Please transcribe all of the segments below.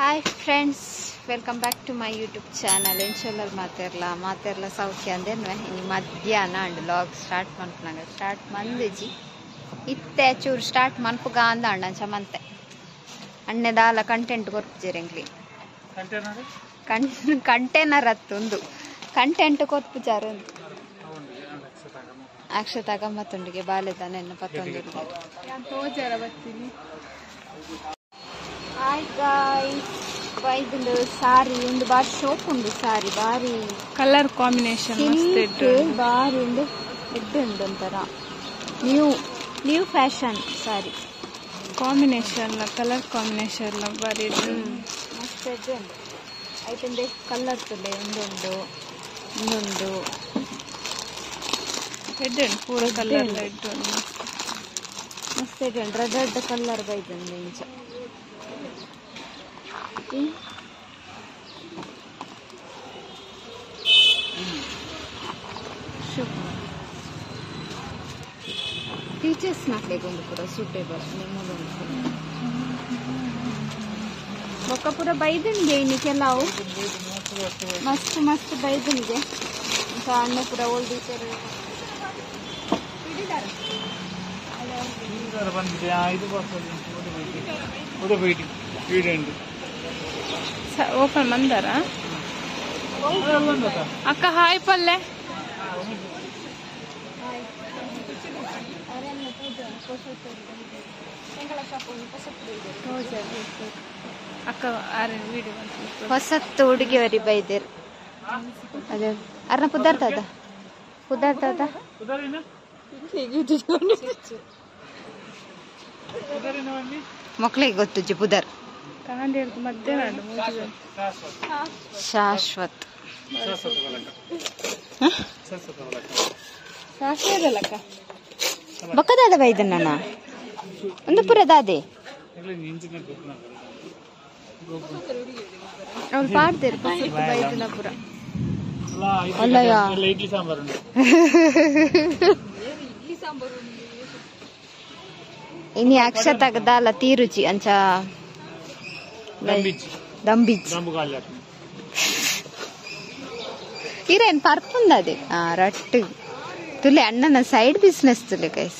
Hi friends, welcome back to my YouTube channel. ಎಂಚೊಲ್ಲರ್ ಮಾತೆರ್ಲ ಮಾತೆರ್ಲ ಸೌಖ್ಯ ಅಂದೇನ್ವೆ. ಇನಿ ಮಧ್ಯಾಹ್ನ ಅಂಡ್ ಲಾಗ್ ಸ್ಟಾರ್ಟ್ ಮನ್ಪುನಗ ಸ್ಟಾರ್ಟ್ ಮಂದಿಜಿ ಇತ್ತೆ ಚೂರು ಸ್ಟಾರ್ಟ್ ಮನ್ಪುಗ ಅಂದ ಅಣ್ಣ ಮಂತೆ ಅಣ್ಣೆ ದಾಲ ಕಂಟೆಂಟ್ ಕೊರ್ಪುಜೆರೆಂಗ್ಲಿ ಕಂಟೈನರ್ ಅತ್ತೊಂದು ಕಂಟೆಂಟ್ ಕೊರ್ಪುಜಾರ ಅಕ್ಷತಾ ಗಮ್ಮತ್ತುಂಡಿಗೆ ಬಾಲೆದಾನೆ ಎನ್ನ ಪತ್ತೊಂದು. ಹಾಯ್ ಗಾಯ್ಸ್, ಬೈದುಂಡು ಸಾರಿ ಒಂದು ಬಾರಿ ಶೋಕ್ ಉಂಡು ಸಾರಿ ಬಾರಿ ಕಲರ್ ಕಾಂಬಿನೇಷನ್ ಮಸ್ತ್ ಬಾರಿ ಉಂಡು ಎಡ್ಡೆ ಉಂಡು ಒಂಥರ new new fashion sari combination colour combination ಬಾರಿ ಮಸ್ತ್ ಎಡ್ಡೆ ಉಂಡು. ಐತಂದೆ ಕಲರ್ ತುಲೆ ಒಂದೊಂದು ಇನ್ನೊಂದು ಎಡ್ಡೆ ಉಂಡು ಪೂರ ಕಲರ್ ಎಡ್ಡೆ ಉಂಡು ಮಸ್ತ್ ಎಡ್ಡೆ ಉಂಡು. ರೆಡ್ ರೆಡ್ ಕಲರ್ ಬೈದುಂಡು ಇಂಚ. ಟೀಚರ್ಸ್ ನಕ್ಲೆಗೊಂದು ಪೂರ ಸೂಟೇಬಲ್ ನಿಮ್ಮದೊಂದು ಬೊಕ್ಕ ಪೂರ ಬೈದನ್ಗೆ ಇನ್ನು ಕೆಲವು ಮಸ್ತ್ ಮಸ್ತ್ ಬೈದನ್ಗೆ ಅಣ್ಣ ಪೂರ ಓಲ್ಡ್ ಟೀಚರ್ ಓಪನ್ ಮಂದಾರ ಅಕ್ಕ. ಹಾಯ್ ಪಲ್ಲೆ ಅಕ್ಕ ಹೊಸತ್ತು ಹುಡುಗಿಯವರಿ ಬೈದೇರು ಅದೇ ಅರ್ನ ಪುದಾರ್ತಾದ ಪುದಾರ್ತಾದ ಮಕ್ಕಳಿಗೆ ಗೊತ್ತುಜ್ಜಿ ಪುದರ್ ಶಾಶ್ವತ್ ಬೊಕ್ಕದಾದ ಬೈದನ್ನ ಒಂದು ಪುರ ದಾದೆ ಅವ್ಳು ಪಾಡ್ದೇರು ಬೈದನ ಪುರ ಅಲ್ಲಯ್ಯ. ಇನಿ ಅಕ್ಷತಾಗ ದಾಲ ತೀರುಚಿ ಅಂಚ ದಂಬಿಚ್ ಇರೇನ್ ಪರ್ಪುಂದದೆ ರಟ್ಟು ತುಲೆ ಅಣ್ಣನ ಸೈಡ್ ಬಿಸ್ನೆಸ್ ತುಲೆ ಗೈಸ್.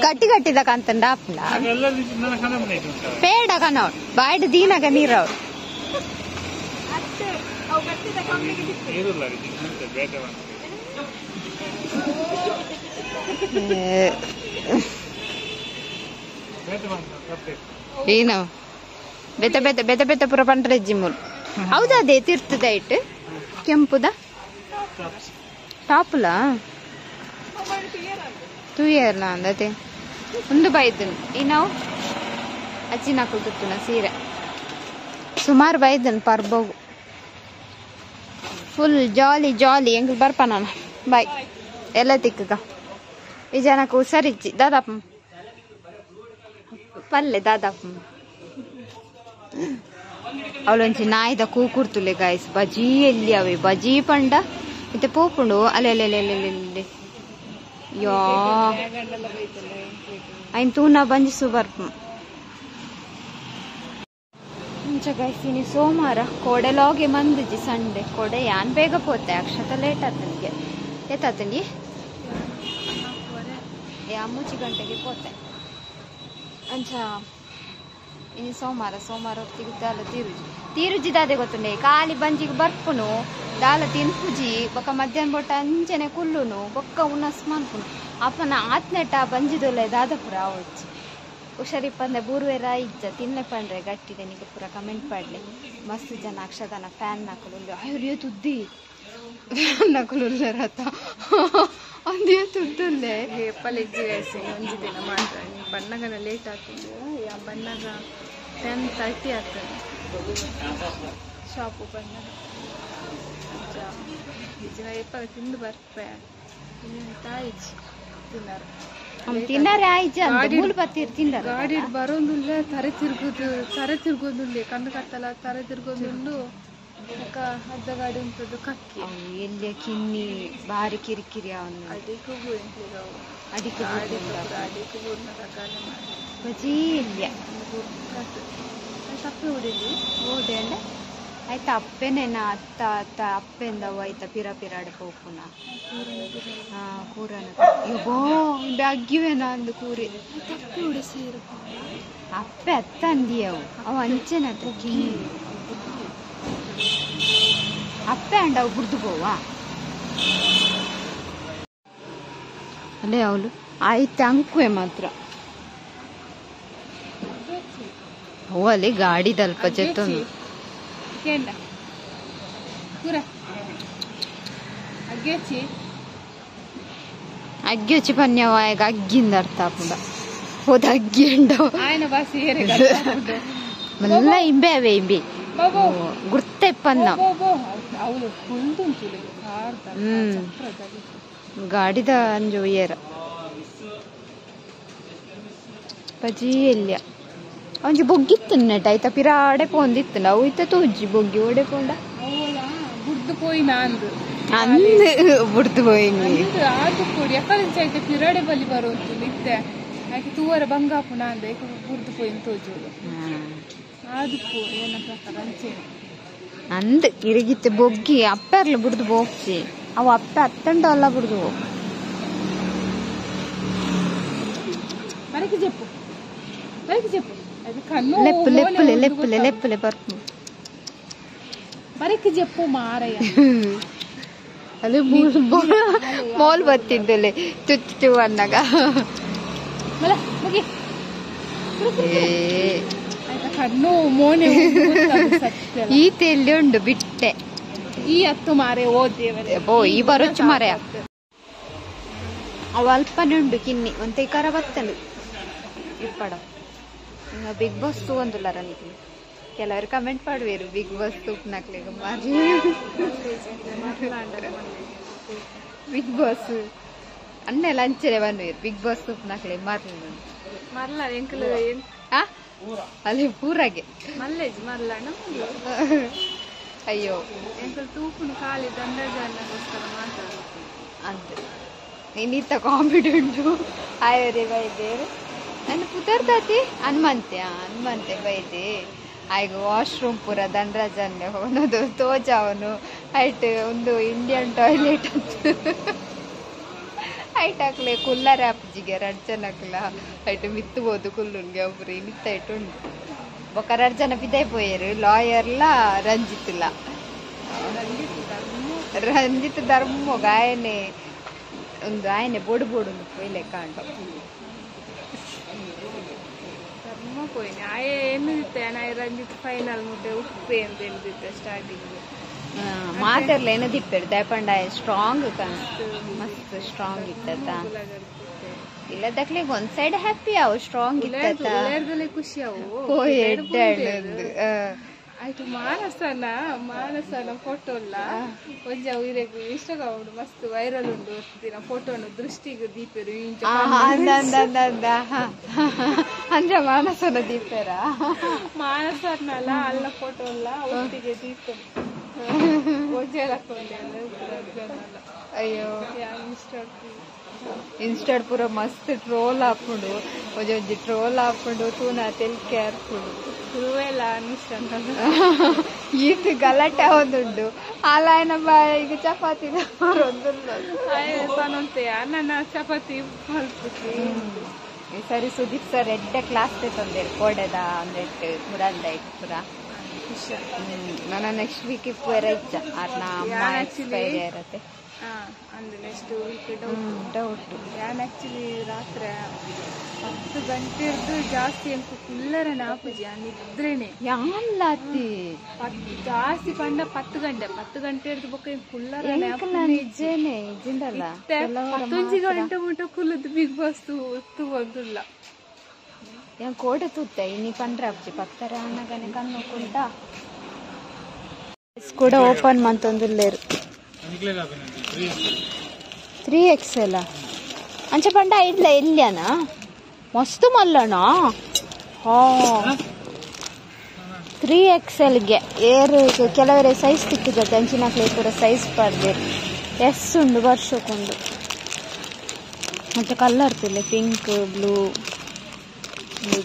ಗಟ್ಟಿ ಗಟ್ಟಿದ ಕಂತಂಡ ಆಪ್ಲ ಪೇಡ ಕನೌಡ್ ಬಾಯ್ಡ್ ದೀನಾಗ ನೀರವ್ ಏನು ಬೆತ್ತ ಬೆತ್ತ ಬೆತ್ತ ಬೆತ್ತ ಪೂರ ಪಂಡ್ರೆ ಜಿಮ್ಮುಲ್ ಹೌದಾ ಅದೇ ತಿರ್ತದ ಇಟ್ಟು ಕೆಂಪುದ ಟಾಪುಲ ತೂಯರ್ಲ ಅಂದತೆ ಒಂದು ಬೈದನ್ ಈ ನಾವು ಅಜ್ಜಿನ ತುತ್ತುನ ಸೀರೆ ಸುಮಾರು ಬೈದನ್ ಪರ್ಬೋಗು ಫುಲ್ ಜಾಲಿ ಜಾಲಿ ಎಂಗ್ ಬರ್ಪ ನಾನು ಬಾಯ್ ಎಲ್ಲ ತಿಕ್ಕಗ ಈ ಜನಕ್ಕೆ ಹುಷಾರಿಜ್ಜಿ ದಾದಾಪ್ಪ ಪಲ್ಲೆ ದಾದಾಪ್ಪ ಅವಳೊಂಚಿ ನಾಯಿದ ಕೂಕುರ್ತುಲೆ ಗಾಯ್ಸ್ ಬಜಿ ಎಲ್ಲಿ ಅವೆ ಬಜಿ ಪಂಡ ಮತ್ತೆ ಪೋಪುಂಡು ಅಲೆ ಅಲೆ ಅಲೆ ಅಲೆ ಯಾ ಐನ್ ತೂನ ಬಂಜಿಸು ಬರ್ಪು ಮುಂಚ ಗಾಯ್ಸ್ ಇನಿ ಸೋಮವಾರ ಕೋಡೆ ಲಾಗೆ ಮಂದಿಜಿ ಸಂಡೆ ಕೋಡೆ ಯಾನ್ ಬೇಗ ಪೋತೆ ಅಕ್ಷತ ಲೇಟ್ ಆತನಿಗೆ ಏತಾತನಿ ಯಾ ಮೂಚಿ ಗಂಟೆಗೆ ಪೋತೆ ಅಂಚ ಇನಿ ಸೋಮವಾರ ಸೋಮವಾರ ಹೊತ್ತಿಗೆ ದಾಲ ತೀರುಜಿ ತೀರುಜಿ ದಾದೆ ಗೊತ್ತುಂಡೆ ಖಾಲಿ ಬಂಜಿಗೆ ಬರ್ಪುನು ದಾಲ ತಿನ್ಪುಜಿ ಬೊಕ್ಕ ಮಧ್ಯಾಹ್ನ ಬೊಟ್ಟ ಅಂಚನೆ ಕುಲ್ಲುನು ಬೊಕ್ಕ ಉನಸ್ ಮನ್ಪುನು ಅಪ್ಪನ ಆತ್ನೆಟ ಬಂಜಿದೊಲೆ ದಾದಪುರ ಅವಚ್ಚಿ ಹುಷಾರಿಪ್ಪಂದೆ ಬೂರ್ವೆರ ಇಜ್ಜ ತಿನ್ನೆ ಪಂಡ್ರೆ ಗಟ್ಟಿದೆ ನಿಗ ಪೂರ ಕಮೆಂಟ್ ಪಾಡ್ಲೆ ಮಸ್ತ್ ಜನ ಅಕ್ಷತನ ಫ್ಯಾನ್ ನಕಲು ಅಯ್ಯೋ ತುದ್ದಿ ಫ್ಯಾನ್ ನಕಲು ರಥ ಅಂದೇ ತುದ್ದುಲ್ಲೆ ಪಲ್ಲೆಜ್ಜಿ ಒಂಜಿ ದಿನ ಮಾತ್ರ ಬಣ್ಣಗನ ಲೇಟ್ ಆಗ್ತದೆ ಯಾ ಬಣ್ಣಗ 10:30 ಆಗ್ತದೆ ಶಾಪು ಬಣ್ಣಗ ನಿಜ ಏಪಲ ತಿಂದು ಬರ್ಪೆ ತಾಯಿಜಿ ತಿನ್ನರು. ತಿನ್ನರೆ ಆಯ್ಜ ಮೂಲು ಬತ್ತೀರ್ ತಿಂದರ ಗಾಡಿ ಬರೋದುಲ್ಲ ತರೆ ತಿರುಗುದು ತರೆ ತಿರುಗೋದುಂಡೆ ಕಣ್ಣು ಕತ್ತಲ ತರೆ ತಿರುಗೋದುಂಡು ಬೊಕ ಅರ್ಧ ಗಾಡಿ ಉಂಟದ್ದು ಕಕ್ಕಿ ಎಲ್ಲಿಯ ಕಿನ್ನಿ ಬಾರಿ ಕಿರಿಕಿರಿ ಅವನು ಅಡಿಕು ಅಡಿಕೆ ಅಡಿಕು ಗಾಡಿ ಮಾಡಿ ಬಜಿ ಎಲ್ಲಿಯ ತಪ್ಪೆ ಹೊಡಿಲಿ ಓಡೆ ಅಂಡ ಆಯ್ತಾ ಅಪ್ಪೆನೇನ ಅತ್ತ ಅತ್ತ ಅಪ್ಪೆಂದ ಆಯ್ತಾ ಪಿರ ಪಿರಾಡ ಪೋಪುನ ಹಾ ಕೂರನ ಯಬ್ಬೋ ಇಂಬೆ ಅಗ್ಗಿವೇನ ಅಂದು ಕೂರಿ ತಪ್ಪೆ ಹೊಡಿಸಿ ಅಪ್ಪೆ ಅತ್ತ ಅಂದಿಯವು ಅವು ಅಂಚೆನ ಕಿನ್ನಿ ಅಪ್ಪೆ ಅಂಡ ಅವು ಬುಡ್ದು ಪೋವಾ ಅಲ್ಲೇ ಅವಳು ಆಯ್ತು ಅಂಕುವೆ ಮಾತ್ರ ಅವು ಅಲ್ಲಿ ಗಾಡಿದಲ್ಪ ಜೊತ್ತೊಂದು ಕೇಂಡ ಕೂರ ಅಗ್ಗೇಚಿ ಅಗ್ಗಿ ಪನ್ಯವ ಈಗ ಅಗ್ಗಿಂದ ಅರ್ಥ ಆಪುಂಡ ಹೋದ ಅಗ್ಗಿ ಅಂಡ ఆయన ಬಾಸಿ ಏರೆ ಮಲ್ಲ ಇಂಬೆ ಅವೇ ಇಂಬೆ ಬಾಬೋ ಗುರ್ತೆಪ್ಪನ್ನ ಬಾಬೋ ಅವಳು ಕುಂದುಂಟು ಕಾರ್ದ ಚಕ್ರದಲ್ಲಿ ಗಾಡಿದ ಅಂಜು ಏರ ಬಜಿ ಎಲ್ಲಿಯ ಒಂಜಿ ಬೊಗ್ಗಿತ್ತು ನೆಟ್ ಆಯ್ತಾ ಪಿರಾಡೆ ಪೋಂದಿತ್ತು ನಾವು ಇತ್ತ ತೋಜಿ ಬೊಗ್ಗಿ ಓಡೆ ಪೋಂಡ ಅವಳ ಬುಡ್ದು ಪೋಯಿ ನಾಂದು ಅಂದು ಬುಡ್ದು ಪೋಯಿನಿ ಅಂದು ಆದು ಪೋಡಿ ಎಕ್ಕಲಿಂಚ ಐತೆ ಪಿರಾಡೆ ಬಲಿ ಬರೋಂತು ನಿತ್ತೆ ಆಕೆ ತೂವರ ಬಂಗಾಪು ನಾಂದು ಏಕ ಬುಡ್ದು ಪೋಯಿನ ತೋಜೋಳು ಆದು ಪೋ ಏನ ಪ್ರಕಾರ ಅಂಚೇನೆ ಅಂದ್ ಇರಗಿತ್ತೆ ಬೊಗ್ಗಿ ಅಪ್ಪರ್ಲ ಬುಡ್ದು ಬೋಗ್ಸಿ ಅವು ಅಪ್ಪೆ ಅತ್ತಂಡ ಅಲ್ಲ ಬುಡ್ದು ಹೋಗ್ ಬರಕ್ಕೆ చెప్పು ಬರಕ್ಕೆ చెప్పು ಅದು ಕಣ್ಣು ಲೆಪ್ಪು ಲೆಪ್ಪುಲೆ ಲೆಪ್ಪುಲೆ ಲೆಪ್ಪುಲೆ ಬರ್ಪು ಬರಕ್ಕೆ చెప్పು ಮಾರಯ್ಯ ಅಲ್ಲಿ ಮೋಲ್ ಬತ್ತಿದ್ದಲೆ ಚುಚ್ಚು ಅನ್ನಾಗ ಮಲ ಮುಗಿ ಆಯ್ತಾ ಕಣ್ಣು ಮೋನೆ ಸತ್ಯ ಈತ ಎಲ್ಲಿ ಉಂಡು ಬಿಟ್ಟೆ ಈ ಹತ್ತು ಮಾರೆ ಓ ದೇವರೇ ಬೋ ಈ ಬರೋಚ್ಚು ಮಾರೆಯ ಅವು ಅಲ್ಪನೆ ಉಂಡು ಕಿನ್ನಿ ಒಂತೆ ಕರ ಬತ್ತಲು ಇಪ್ಪಡ ಬಿಗ್ ಬಾಸ್ ತೂವಂದುಲ್ಲಾರ ನಿಕ್ಲು ಕೆಲವರು ಕಮೆಂಟ್ ಮಾಡುವೇರು ಬಿಗ್ ಬಾಸ್ ತೂಪ್ನಾಕ್ಲೆಗ ಮಾರ್ಲಿ ಬಿಗ್ ಬಾಸ್ ಅಣ್ಣೆಲ್ಲ ಅಂಚನೆ ಬಂದ್ವೇರು ಬಿಗ್ ಬಾಸ್ ತೂಪ್ನಾಕ್ಲೆ ಮಾರ್ಲಿ ಮರ್ಲ ಎಂಕಲ್ ಆ ಅಲ್ಲಿ ಪೂರಾಗೆ ಮಲ್ಲೇಜ್ ಮರ್ಲಣ್ಣ ಅಯ್ಯೋ ಎಂಕಲ್ ತೂಪುನು ಖಾಲಿ ದಂಡಜಾನಗೋಸ್ಕರ ಮಾತಾಡ್ತೀನಿ ಅಂತ ಇನ್ನಿತ್ತ ಕಾಮಿಡಿ ಉಂಟು ಆಯೋರಿ ಬೈದೇರು ನನ್ನ ಪುತರ್ದಾತಿ ಹನುಮಂತೆ ಹನುಮಂತೆ ಬೈದೆ ಆಯ್ಗ ವಾಶ್ರೂಮ್ ಪೂರ ದಂಡರಾಜನ್ನೆ ಹೋನದು ತೋಜ ಅವನು ಐಟ್ ಒಂದು ಇಂಡಿಯನ್ ಟಾಯ್ಲೆಟ್ ಅಂತ ಐಟ್ ಹಾಕ್ಲೆ ಕುಲ್ಲರ ಅಪ್ಜಿಗೆ ಎರಡು ಜನಕ್ಲ ಐಟ್ ಮಿತ್ತುಬೋದು ಕುಲ್ಲುನ್ಗೆ ಒಬ್ರು ಮಿತ್ತ ಐಟ್ ಉಂಟು ಬೊಕ್ಕ ಎರಡು ಜನ ಬಿದ್ದಾಯ್ ಪೋಯರು ಲಾಯರ್ಲ ರಂಜಿತ್ಲ ರಂಜಿತ್ ಧರ್ಮ ಗಾಯನೆ ಒಂದು ಆಯನೆ ಬೋಡು ಬೋಡು ಪೋಯ್ಲೆ ಕಾಂಡು ಧರ್ಮ ಪೋಯಿನಿ ಆಯೆ ಎನ್ನುದಿತ್ತೆ ನಾಯಿ ರಂಜಿತ್ ಫೈನಲ್ ಮುಟ್ಟೆ ಉಪ್ಪೆ ಅಂತ ಎನ್ನುದಿತ್ತೆ ಸ್ಟಾರ್ಟಿಂಗ್ ಮಾತೆರ್ಲ ಏನೋ ದಿಪ್ಪೆರ್ ದಾಯಪಂಡ ಸ್ಟ್ರಾಂಗ್ ಮಸ್ತ್ ಸ್ಟ್ರಾಂಗ್ ಇತ್ತತ ಇಲ್ಲದಕ್ಲೆ ಒಂದ್ ಸೈಡ್ ಹ್ಯಾಪಿ ಅವು ಸ್ಟ್ರಾಂಗ್ ಇತ್ತತ ಉಳ್ಳೇರ್ದಲ್ಲೇ ಖುಷಿ ಅವು ಪೋಯ್ ಎಡ್ಡೆ ಆಯ್ತು ಮಾನಸನ ಮಾನಸನ ಫೋಟೋ ಅಲ್ಲ ಒಂಜಿ ಅವು ಇರೆಗ್ ಇನ್ಸ್ಟಾಗ್ರಾಮ್ ಉಂಡು ಮಸ್ತ್ ವೈರಲ್ ಉಂಡು ದಿನ ಫೋಟೋನು ದೃಷ್ಟಿಗೆ ದೀಪೆರು ಇಂಚ ಅಂದ್ರೆ ಮಾನಸನ ದೀಪೆರ ಮಾನಸರ್ನಲ್ಲ ಅಲ್ಲ ಫೋಟೋ ಅಲ್ಲ ಒಟ್ಟಿಗೆ ದೀಪ ಒಂಜೆ ಅಯ್ಯೋ ಇನ್ಸ್ಟಾ ಇನ್ಸ್ಟಾಡ್ ಪೂರ ಮಸ್ತ್ ಟ್ರೋಲ್ ಆಪುಂಡು ಒಂಜಿ ಒಂಜಿ ಟ್ರೋಲ್ ಆಪುಂಡು ತೂನ ತೆಲ್ಕೆ ಆರ್ಪುಂಡು ತುರುವೆಲ್ಲ ಅನಿಷ್ಟ ಈತ್ ಗಲಾಟೆ ಒಂದುಂಡು ಆಲಾಯನ ಬಾಯಿಗೆ ಚಪಾತಿ ಪನೊಂತೆ ನನ್ನ ಚಪಾತಿ ಮಲ್ಪುಜಿ ಈ ಸರಿ ಸುದೀಪ್ ಸರ್ ಎಡ್ಡೆ ಕ್ಲಾಸ್ ತಂದೇರು ಕೋಡೆದ ಒಂದೆಟ್ಟು ಮುರಂದ ಇಟ್ಟು ಪೂರ ಖುಷಿ ನನ್ನ ನೆಕ್ಸ್ಟ್ ವೀಕ್ ಇಪ್ಪು ಇಚ್ಚ ಅರ್ನ ಅಮ್ಮ ಯಾನ್ ಎಕ್ಸ್ಪೈರಿ ಇರತ್ತೆ ಅಂದ್ರೆ ನೆಕ್ಸ್ಟ್ ವೀಕ್ ಡೌಟ್ ಡೌಟ್ ಯಾನ್ ಆಕ್ಚುಲಿ ರಾತ್ರಿ 10 ಗಂಟೆರ್ದು ಜಾಸ್ತಿ ಎಂಕು ಕುಲ್ಲರ ನಾಪುಜಿ ನಿದ್ರೆನೆ ಯಾನ್ಲಾತಿ ಜಾಸ್ತಿ ಪಂಡ 10 ಗಂಟೆ 10 ಗಂಟೆರ್ದು ಬೊಕ್ಕ ಕುಲ್ಲರ ನಿಜೇನೆ ಇಜ್ಜಿಂದಲ್ಲ 11 ಗಂಟೆ ಮುಟ್ಟ ಕುಲ್ಲದು ಬಿಗ್ ಬಾಸ್ ತೂವಂದುಲ್ಲ ಯಾನ್ ಕೋಡೆ ತೂತೆ ಇನಿ ಪಂಡ್ರೆ ಅಬ್ಜಿ ಪತ್ತರ ಅಣ್ಣಗನೆ ಕಣ್ಣು ಕುಂಟ ಕೂಡ ಓಪನ್ ಮಂತೊಂದುಲ್ಲೇರು 3XL ಅಂಚ ಪಂಡ ಇಲ್ಲ ಎಲ್ಲಿಯನ ಮಸ್ತ್ ಮಲ್ಲಣ ಹಾ 3XL ಗೆ ಏರು ಕೆಲವರೆ ಸೈಜ್ ತಿಕ್ಕಿದ ಅಂಚಿನಕ್ಲೆ ಪೂರ ಸೈಜ್ ಪಡ್ದೇರು ಎಸ್ ಉಂಡು ವರ್ಷಕ್ಕೊಂದು ಮತ್ತೆ ಕಲರ್ ತುಲೆ ಪಿಂಕ್ ಬ್ಲೂ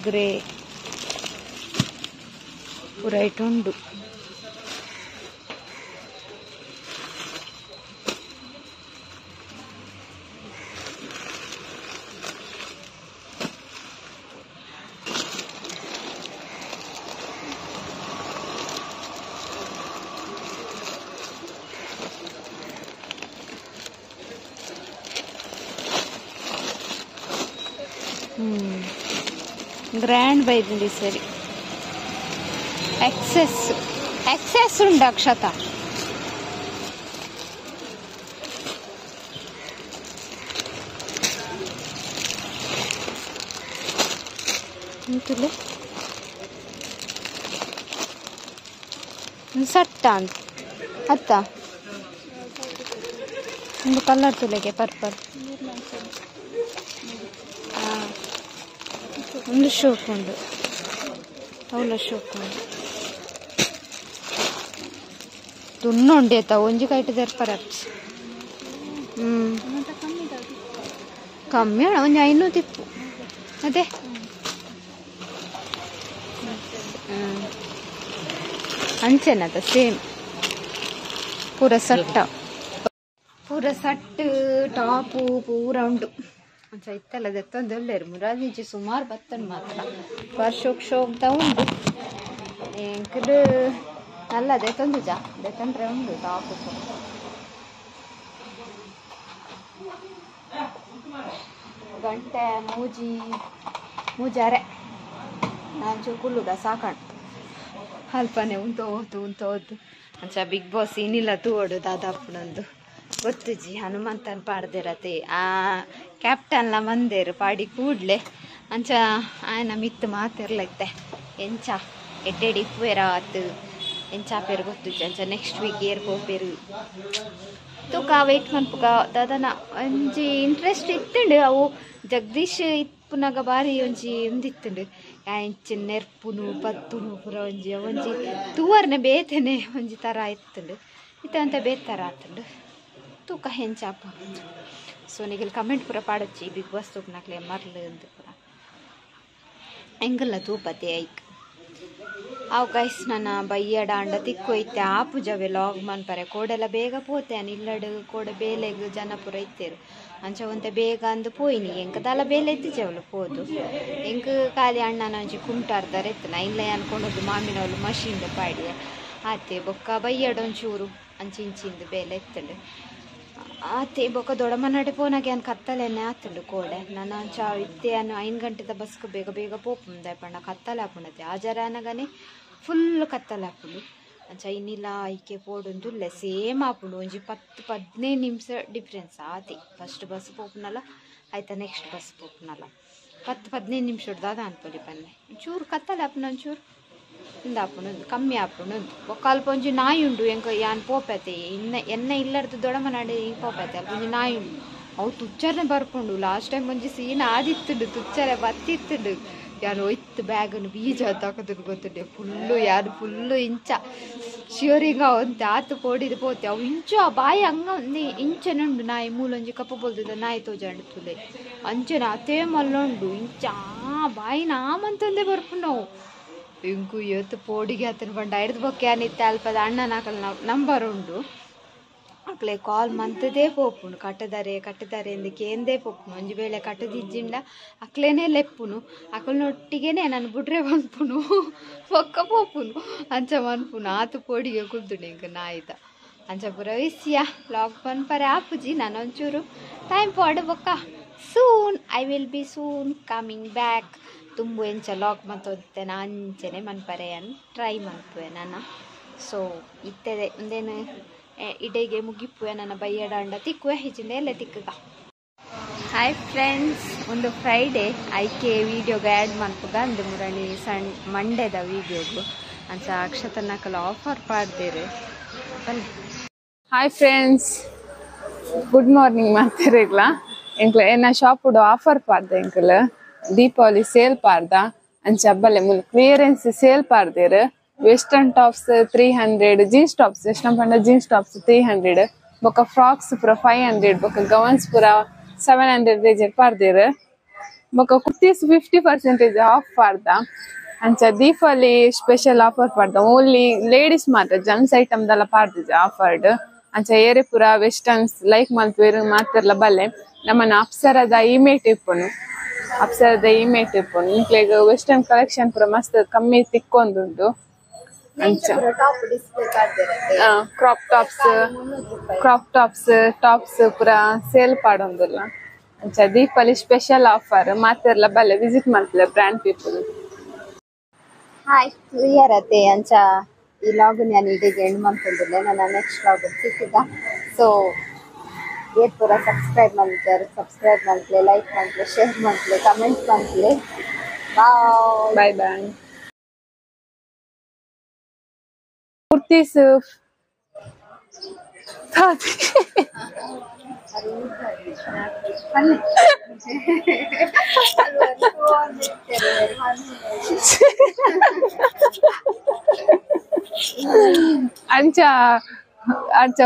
ಗ್ರೇ ಪೂರ ಐಟ್ ಉಂಡು ಗ್ರ್ಯಾಂಡ್ ಬೈದುಂಡು ಸರಿ ಎಕ್ಸೆಸ್ ಎಕ್ಸೆಸ್ ಉಂಡು ಅಕ್ಷತ ಸಟ್ಟ ಅಂತ ಅತ್ತ ಒಂದು ಕಲರ್ ತುಲೆಗೆ ಪರ್ಪಲ್ ಒಂದು ಶೋಕ್ ಉಂಡು ಅವಳ ಶೋಕ್ ಉಂಡು ತುಣ್ಣು ಉಂಡೇತ ಒಂಜಿ ಕೈಟ್ ದರ್ಪರ ಕಮ್ಮಿ ಒಂಜಿ 500 ತಿಪ್ಪು ಅದೇ ಅಂಚೆನದ ಸೇಮ್ ಪೂರ ಸಟ್ಟ ಪೂರ ಸಟ್ ಟಾಪು ಪೂರ ಉಂಡು ಅಂಚ ಇತ್ತಲ್ಲ ದೆತ್ತೊಂದು ಒಳ್ಳೆರು ಮುರಾಜಿಂಚಿ ಸುಮಾರು ಬತ್ತನ್ ಮಾತ್ರ ವರ್ಷಕ್ಕೆ ಶೋಕ್ದ ಉಂಡು ಎಂಕಲು ಅಲ್ಲ ದೆತ್ತೊಂದು ಜಾ ದೆತ್ತಂದ್ರೆ ಉಂಡು ಟಾಪು ಗಂಟೆ ಮೂಜಿ ಮೂಜಾರೆ ನಾನು ಕುಲ್ಲುಗ ಸಾಕಣ್ ಅಲ್ಪನೆ ಉಂಟು ಹೋತು ಉಂಟು ಹೋತು ಅಂಚ ಬಿಗ್ ಬಾಸ್ ಏನಿಲ್ಲ ತೂವಡು ದಾದಾಪುನಂದು ಗೊತ್ತುಜಿ ಹನುಮಂತನ ಪಾಡ್ದಿರತೆ ಆ ಕ್ಯಾಪ್ಟನ್ಲ ಮಂದೇರು ಪಾಡಿ ಕೂಡ್ಲೆ ಅಂಚ ಆಯನ ಮಿತ್ತು ಮಾತಿರ್ಲೈತೆ ಎಂಚ ಎಡ್ಡೆಡಿ ಇಪ್ಪುವೆರ ಆತು ಎಂಚ ಪೇರು ಗೊತ್ತುಜಿ ಅಂಚ ನೆಕ್ಸ್ಟ್ ವೀಕ್ ಏರ್ ಪೋಪೇರು ತೂಕ ವೇಟ್ ಮನ್ಪುಗ ದಾದನ ಒಂಜಿ ಇಂಟ್ರೆಸ್ಟ್ ಇತ್ತುಂಡು ಅವು ಜಗದೀಶ್ ಇಪ್ಪುನಾಗ ಬಾರಿ ಒಂಜಿ ಉಂದಿತ್ತುಂಡು ಎಂಚ ನೆರ್ಪುನು ಪತ್ತುನು ಪುರ ಒಂಜಿ ಒಂಜಿ ತೂವರ್ನೆ ಬೇತೇನೆ ಒಂಜಿ ಥರ ಇತ್ತುಂಡು ಇತ್ತಂತ ಬೇತರ ಆತುಂಡು ತೂಕ ಹೆಂಚಾಪ ಸೊ ನಿಗಲ್ ಕಮೆಂಟ್ ಪೂರ ಪಾಡೊಚ್ಚಿ ಬಿಗ್ ಬಾಸ್ ತೂಪನಕ್ಲೆ ಮರ್ಲು ಅಂದ್ ಪೂರ ಎಂಗಲ್ಲ ತೂಪತೆ ಐಕ್ ಅವು ಗೈಸ್ ನನ್ನ ಬಯ್ಯಡ ಅಂಡ ತಿಕ್ಕೊಯ್ತೆ ಆ ಪೂಜವೆ ಲಾಗ್ ಮನ್ಪರೆ ಕೋಡೆಲ್ಲ ಬೇಗ ಪೋತೆ ಅನ್ ಇಲ್ಲಡು ಕೋಡೆ ಬೇಲೆಗ್ ಜನ ಪೂರ ಇತ್ತೇರು ಅಂಚ ಒಂತೆ ಬೇಗ ಅಂದು ಪೋಯಿನಿ ಎಂಕದಲ್ಲ ಬೇಲೆ ಇತ್ತಿಜವಳು ಪೋದು ಎಂಕ್ ಖಾಲಿ ಅಣ್ಣನ ಒಂಜಿ ಕುಂಟಾರ್ದಾರೆ ಇತ್ತು ಇಲ್ಲ ಅನ್ಕೊಂಡದ್ದು ಮಾಮಿನವಳು ಮಷೀನ್ ಪಾಡಿಯ ಆತೆ ಬೊಕ್ಕ ಬಯ್ಯಡ ಒಂಚೂರು ಅಂಚಿಂಚಿಂದು ಬೇಲೆ ಇತ್ತುಂಡು ಆತೆ ಬೊಕ್ಕ ದೊಡ್ಡಮನಾಡೆ ಪೋನಾಗೆ ಅನ್ ಕತ್ತಲೆನೆ ಆತುಂಡು ಕೋಡೆ ನಾನು ಅಂಚ ಇತ್ತೆ ಅನ್ನು 5 ಗಂಟೆದ ಬಸ್ಗೆ ಬೇಗ ಬೇಗ ಪೋಪುಂದೆ ಪಂಡ ಕತ್ತಲೆ ಆಪುಂಡತೆ ಆ ಜರ ಅನಗನೆ ಫುಲ್ ಕತ್ತಲೆ ಆಪುಂಡು ಅಂಚ ಇನ್ನಿಲ್ಲ ಐಕೆ ಪೋಡುಂದುಲ್ಲೆ ಸೇಮ್ ಆಪುಂಡು ಒಂಜಿ 10-15 ನಿಮಿಷ ಡಿಫ್ರೆನ್ಸ್ ಆತೆ ಫಸ್ಟ್ ಬಸ್ ಪೋಪುನಲ್ಲ ಆಯ್ತಾ ನೆಕ್ಸ್ಟ್ ಬಸ್ ಪೋಪುನಲ್ಲ 10-15 ನಿಮಿಷ ದಾದ ಅನ್ಪೊಲಿ ಪನ್ನೆ ಒಂಚೂರು ಕತ್ತಲೆ ಆಪುಂಡು ಒಂಚೂರು ಇಂದಾಪುಂಡು ಕಮ್ಮಿ ಆಪುಂಡು ಬೊಕ್ಕ ಅಲ್ಪ ಒಂಜಿ ನಾಯಿ ಉಂಡು ಎಂಕ ಯಾನ್ ಪೋಪೆತೆ ಇನ್ನ ಎನ್ನ ಇಲ್ಲರ್ದು ದೊಡ್ಡಮನಾಡೆ ಹಿಂಗೆ ಪೋಪೆತೆ ಅಲ್ಪ ಒಂಜಿ ನಾಯಿ ಉಂಡು ಅವು ತುಚ್ಚರನೆ ಬರ್ಪುಂಡು ಲಾಸ್ಟ್ ಟೈಮ್ ಒಂಜಿ ಸೀನ್ ಆದಿತ್ತುಂಡು ತುಚ್ಚರೆ ಬತ್ತಿತ್ತುಂಡು ಯಾರು ಒಯ್ತು ಬ್ಯಾಗನ್ನು ಬೀಜ ತಕದು ಗೊತ್ತುಂಡೆ ಫುಲ್ಲು ಯಾರು ಫುಲ್ಲು ಇಂಚ ಶಿವರಿಂಗ ಒಂತೆ ಆತು ಪೋಡಿದು ಪೋತೆ ಅವು ಇಂಚು ಆ ಬಾಯಿ ಹಂಗ ಒಂದು ಇಂಚೆನುಂಡು ನಾಯಿ ಮೂಲೊಂಜಿ ಕಪ್ಪು ಬೋಲ್ದದ ನಾಯಿ ತೋಜಂಡು ತುಲೆ ಅಂಚೆನ ಅತೇ ಮಲ್ಲುಂಡು ಇಂಚ ಆ ಬಾಯಿ ನಾಮಂತಂದೇ ಬರ್ಪುಂಡು ನಾವು ಇಂಕು ಏತು ಪೋಡಿಗೆ ಆತನ ಬಂಡ ಐರ್ದು ಬೊಕ್ಕೆ ಅನಿತ್ತೆ ಅಲ್ಪದ ಅಣ್ಣನ ಅಕಲ್ ನಂಬರ್ ಉಂಡು ಅಕ್ಲೆ ಕಾಲ್ ಮಂತದೇ ಪೋಪುಂಡು ಕಟ್ಟದಾರೆ ಕಟ್ಟದಾರೆ ಎಂದು ಕೇಂದೇ ಪೋಪುಂಡು ಒಂಜಿ ವೇಳೆ ಕಟ್ಟದಿಜ್ಜಿಂಡ ಅಕ್ಲೇನೆ ಲೆಪ್ಪುನು ಅಕಲ್ನೊಟ್ಟಿಗೆನೆ ನಾನು ಬುಡ್ರೆ ಮನ್ಪುನು ಬೊಕ್ಕ ಪೋಪುನು ಅಂಚ ಮನ್ಪುನು ಆತು ಪೋಡಿಗೆ ಕುಲ್ದುಂಡು ಇಂಕ ನಾಯಿದ ಅಂಚ ಪೂರ ವಿಸಿಯ ಲಾಗ್ ಪನ್ಪರೆ ಆಪುಜಿ ನಾನು ಒಂಚೂರು ಟೈಮ್ ಪಾಡು ಬೊಕ್ಕ soon I will be soon coming back ತುಂಬು ಎಂಚ ಲಾಗ್ ಮಂತೊಂತೆನ ಅಂಚನೆ ಮನ್ಪರೆ ಅನ್ ಟ್ರೈ ಮನ್ಪುವೆ ನಾನು ಸೊ ಇತ್ತದೆ ಒಂದೇನು ಇಡೆಗೆ ಮುಗಿಪ್ಪುವೆ ನನ್ನ ಬಯ್ಯಡ ಅಂಡ ತಿಕ್ಕುವೆ ಹೆಚ್ಚಿಂದ ಎಲ್ಲ ತಿಕ್ಕುಗ ಹಾಯ್ ಫ್ರೆಂಡ್ಸ್ ಒಂದು ಫ್ರೈಡೆ ಐಕೆ ವೀಡಿಯೋಗೆ ಆ್ಯಡ್ ಮನ್ಪುಗ ಅಂದು ಮುರಣಿ ಸಣ್ಣ ಮಂಡೆದ ವೀಡಿಯೋಗು ಅಂಚ ಅಕ್ಷತನಕಲ ಆಫರ್ ಪಾಡ್ದೇರು ಬನ್ನಿ. ಹಾಯ್ ಫ್ರೆಂಡ್ಸ್, ಗುಡ್ ಮಾರ್ನಿಂಗ್ ಮಾತಾಡಿಲ್ಲ. ಎಂಕ್ಲ ಎನ್ನ ಶಾಪ್ ಆಫರ್ ಪಾರ್ದ ಎಂಕಲ್ ದೀಪಾವಳಿ ಸೇಲ್ ಪಾರ್ದ ಅಂಚ ಬಲ್ಲೆ ಮುಲ್ ಕ್ಲಿಯರೆನ್ಸ್ ಸೇಲ್ ಪಾರ್ದೇರ್. Western tops 300, jeans tops western ಪಂಡ ಜೀನ್ಸ್ ಟಾಪ್ಸ್ 300, ಬೊಕ ಫ್ರಾಕ್ಸ್ ಪೂರ 500, ಬೊಕ ಗೌನ್ಸ್ ಪೂರ 700 ರೇಂಜ್ ಪಾರ್ದೇರ್. ಬೊಕ ಕುರ್ತೀಸ್ 50% ಆಫ್ ಪಾರ್ದ. ಅಂಚ ದೀಪಾವಳಿ ಸ್ಪೆಷಲ್ ಆಫರ್ ಪಾರ್ದ. ಓನ್ಲಿ ಲೇಡೀಸ್ ಮಾತ್ರ, ಜೆಂಟ್ಸ್ ಐಟಮ್ ದಲ್ಲ ಪಾರ್ದಿಜ ಆಫರ್ಡ್. ಅಂಚ ಏರೆ ಪೂರ ವೆಸ್ಟರ್ನ್ಸ್ ಲೈಕ್ ಮಲ್ಪುವೆರ್ ಮಾತೆರ್ಲ ಬಲ್ಲೆ. ನಮ್ಮನ ಅಪ್ಸರದ ಇಮೇಟ್ ಇಪ್ಪುನು, ಅಪ್ಸರದ ಇಮೇಟ್ ಇಪ್ಪುನು. ನಿಕ್ಲೆಗ್ ವೆಸ್ಟರ್ನ್ ಕಲೆಕ್ಷನ್ ಪೂರ ಮಸ್ತ್ ಕಮ್ಮಿ ತಿಕ್ಕೊಂದುಂಡು. ಅಂಚ ಕ್ರಾಪ್ ಟಾಪ್ಸ್ ಟಾಪ್ಸ್ ಪೂರ ಸೇಲ್ ಪಾಡೊಂದುಲ್ಲ. ಅಂಚ ದೀಪಾವಳಿ ಸ್ಪೆಷಲ್ ಆಫರ್ ಮಾತೆರ್ಲ ಬಲ್ಲೆ ವಿಸಿಟ್ ಮಲ್ಪುಲೆ ಬ್ರ್ಯಾಂಡ್ ಪೀಪಲ್. ಹಾಯ್ ಕ್ಲಿಯರ್ ಅತೆ. ಅಂಚ ಈ ಲಾಗ್ ನಾನು ಇಡೀ ಎಂಡ್ ಮಂತೊಂದುಲ್ಲೆ, ನನ್ನ ನೆಕ್ಸ್ಟ್ ಲಾಗ್ ಸಿಕ್ಕಿದ. ಸೊ ಏತ್ ಪೂರ ಸಬ್ಸ್ಕ್ರೈಬ್ ಮಲ್ತಾರೆ ಸಬ್ಸ್ಕ್ರೈಬ್ ಮಲ್ಪಲೆ, ಲೈಕ್ ಮಲ್ಪಲೆ, ಶೇರ್ ಮಲ್ಪಲೆ, ಕಮೆಂಟ್ ಮಲ್ಪಲೆ. Bye bye bye. ಕುರ್ತೀಸ್ ಅಂಚ ಅಂಚ.